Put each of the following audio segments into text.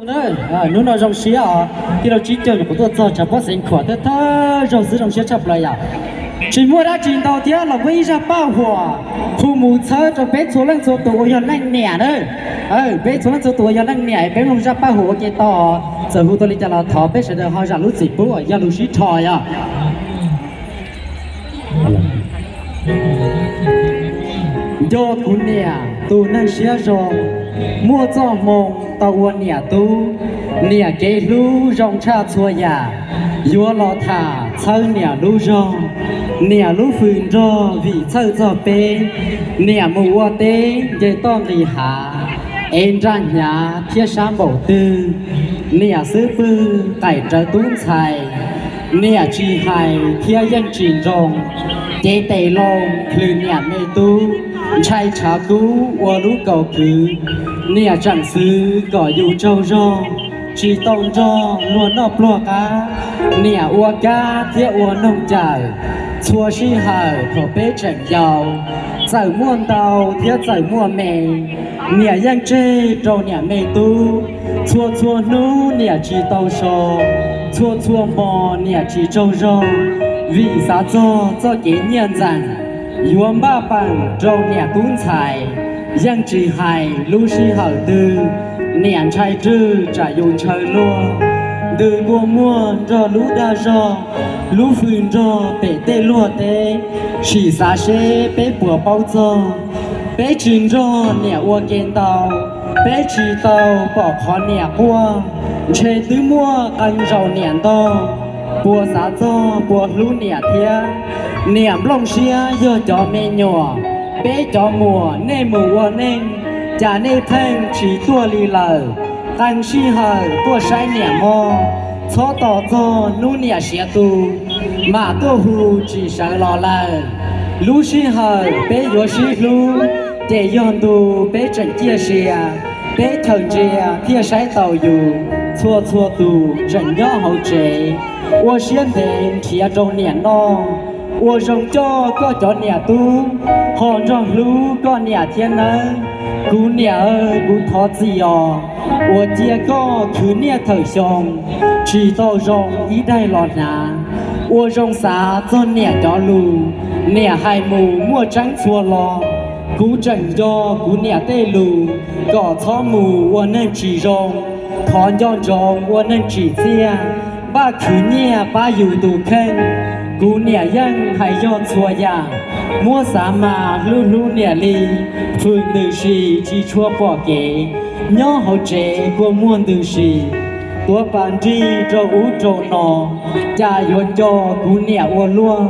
Hnub no zoo siab os, tij laug Tsib Caug nyuam qhuav tuaj txog tshav pob xeev khuam thawj thawj zaug xwb, zoo siab tshaj plaws yom. Tsis muaj dab tsi ntau thiab los muaj ib zaj paj huam hu mus txhawb rau peb txhua leej txhua tus uas yog leej niam na. Peb txhua leej txhua tus uas yog leej niam peb mloog zaj paj huam ua ke tau. Txawm hu tau li cas los thov peb sawv daws ho zam lub txim pub uas yog lus sib rho yom. Nco kuv niam tus neeg siab zoo, muaj txoj hmoo tau ua niam tub. Niam kev hlub zoo tshaj txhua yam, yuav los tham txhawb niam lub zog. Niam lub hws nrog vim txhawj txog peb, niam mus ua teb nce toj nqis hav, ev nra hnyav thiab sab npaum twg, niam xub pwg qaim rawv tub ntxhais. Niam tsis hais thiab yeej tsis nroo, cev tes loo plhws niam me tub, ntshai tshav kub ua lub kaus khwv. Niam tseem xwv kom yus tsaug zog, tsis tau nrog luag noj pluag qab. Niam ua kab thiab ua noog cawm, txhua sij hawm thaum peb tseem yau, txawm muaj ntau thiab txawm muaj me, niam yeej tseg rau niam me tub. Txhua txhua hnub niam tsis tau so, txhua txhua hmo niam tsis tsaug zog, vim xav txog txoj kev nyiaj ntxeem yuav npaj peem rau niam tub ntxhais. Yeej tsis hais lub sij hawm twg, niam ntshai rwg tsam yus ntshaw luag. Ntws kua muag nrog lub dag zog, lub hws nrog pem tej luag teb, sim xav seb peb puas paub txog. Peb tsis nrog niam ua ke ntau, peb tsis tau pom qhov niam quaj, ntshe twb muaj qee zaus niam ntaug. Puas xav txog puas hlub niam thiab? Niam nplooj siab yog cov me nyuam, peb cov muam nej mus ua neej, cas nej pheej tsis tuaj li lawm? Qee sij hawm tuaj saib niam mog, txhob tos txog hnub niam siav tu, mam tuaj hu tsis sawv los lawm. Lub sij hawm peb yuav sib hlub, ces yog ntu peb tseem ciaj sia, teb chaws ntsia thiaj saib taus yus. Txhua txhua tus tseem nyob hauv tsev, ua siab ntev nrhiav rau niam noj. Ua zoo coj koj cov niam tub, ho nrog hlub koj niam thiab nawb. Kuv niam, kuv thov txim os, uas cia koj khwv niaj thawm xyoo, tsis tau zoo ib daig los hnav. Ua zoo xav txog niam cov lus, niam hais mus muaj tseeb txhua lo. Kuv tseem nco kuv niam tej lus, kom txhob mus ua neeg tsis zoo, thov nco ntsoov ua neeg tsim txiaj, npaj khwv nyiaj pab yus tus kheej. Kuv niam yeej hais yog txhua yam, muab xav mas hlub hlub niam li. Hwm ntws si tsis tshua pom kev, nyob hauv tsev kua muag ntws si, tuav pas nrig rau ub rau no, cas yuav nco kuv niam ua luaj.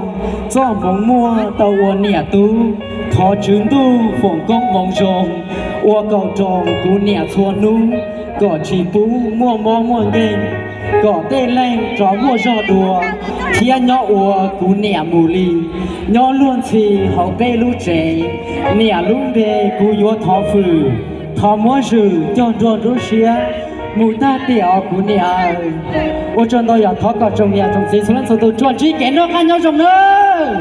Txoj hmoov muaj tau ua niam tub, thov Tswv Ntuj foom koob hmoov zoo, ua kaum roos kuv niam txhua hnub, kom tsis pub muaj mob muaj nkeeg, kom tej leeg rov muaj zog dua, thiab nyob ua kuv niam mus li. Nyob luag ntxhi hauv peb lub tsev, niam lub npe kuv yuav thov hwm, thov muab zwm cog nrog nruab siab, mus tag tiam os kuv niam. Ua tsaug ntau, yog thov kom tsoom niam tsoom txiv txhua leej txhua tus tsuas ntsib kev noj qab nyob zoo nawb.